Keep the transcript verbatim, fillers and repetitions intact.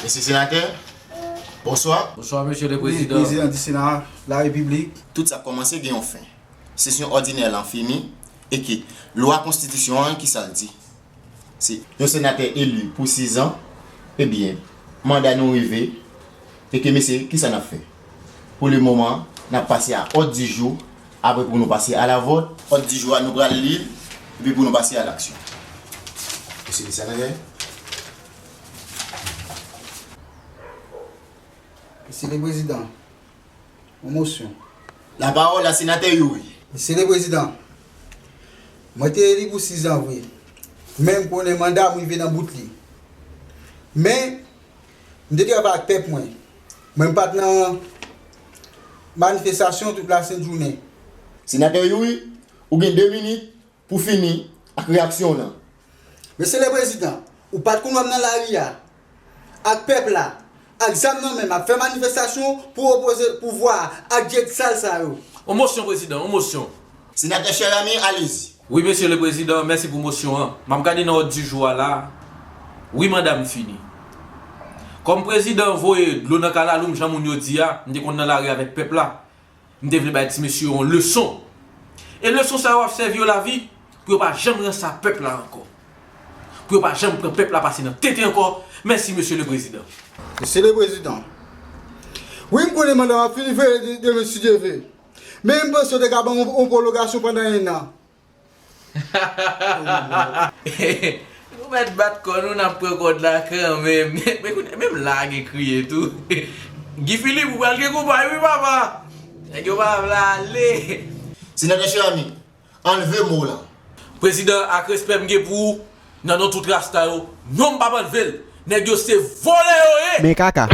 Mesye Senatè, bonswa. Bonswa, Mesye le Prezidan. Prezidan di Sena Larepiblik. Tout sa kòmanse gen yon fen. Sesyon òdinè lan fini e ke lwa konstitisyon an, ki sa l di? Se yon senatè eli pou sizan. Ebyen, manda nou rive. E ke, mesye, ki sa n ap fè? Pou le moman, n ap pase a òd di jou. Apre, pou nou pase a la vòt. Òd di jou a, nou pral li l, epi pou nou pase a laksyon. Mesye senatè. Mesye le Prezidan, yon mosyon. Lapawòl a Senatè Youri. Mesye le Prezidan, mwen te eli pou sizan vre, men m konnen manda m rive nan bout li. Men, m te travay ak pèp mwen. Mwen, m pa t nan manifestasyon tout lasent jounen. Senatè Youri, ou gen de minit pou fini ak reyaksyon w lan. Mesye le Prezidan, ou pa t konn wè m nan lari a, ak pèp la, ak zam nan men m, ap fè manifestasyon pou opoze pouvwa a ak dyèk sal sa yo. On mosyon, Prezidan, on mosyon. Senatè Cheramy, alezi. Wi, Mesye le Prezidan, mèsi pou mosyon an. M ap gade nan òd di jou a la. Wi, manda m fini. Kòm Prezidan voye dlo nan kalalou m, jan moun yo di a, m te konn nan lari avèk pèp la. M te vle bay ti mesye yo yon leson. E leson sa yo ap sèvi yo lavi pou yo pa janm ranse a pèp la ankò. Pou yo pa janm pran pèp la pase nan tete ankò. Mèsi, Mesye le Prezidan. Mesye le Prezidan. Wi, m konnen manda m ap fini fè de, demen, si Dye vle. Men m panse yo te ka ban m yon, yon pwolongasyon pandan en an. Nou mèt bat kò nou, n ap pran kòd la kanmenm. Men kounye, menm la gen kriye tou. Guy Philippe, ou pral gen konba wi, papa. Nèg yo pa vle ale. Senatè Cheramy, anlve mo w lan. Prezidan, ak respè m gen pou ou, nan non tout rasta yo, non m p ap anlve l. Nèg yo se vòlè yo ye. Men kaka.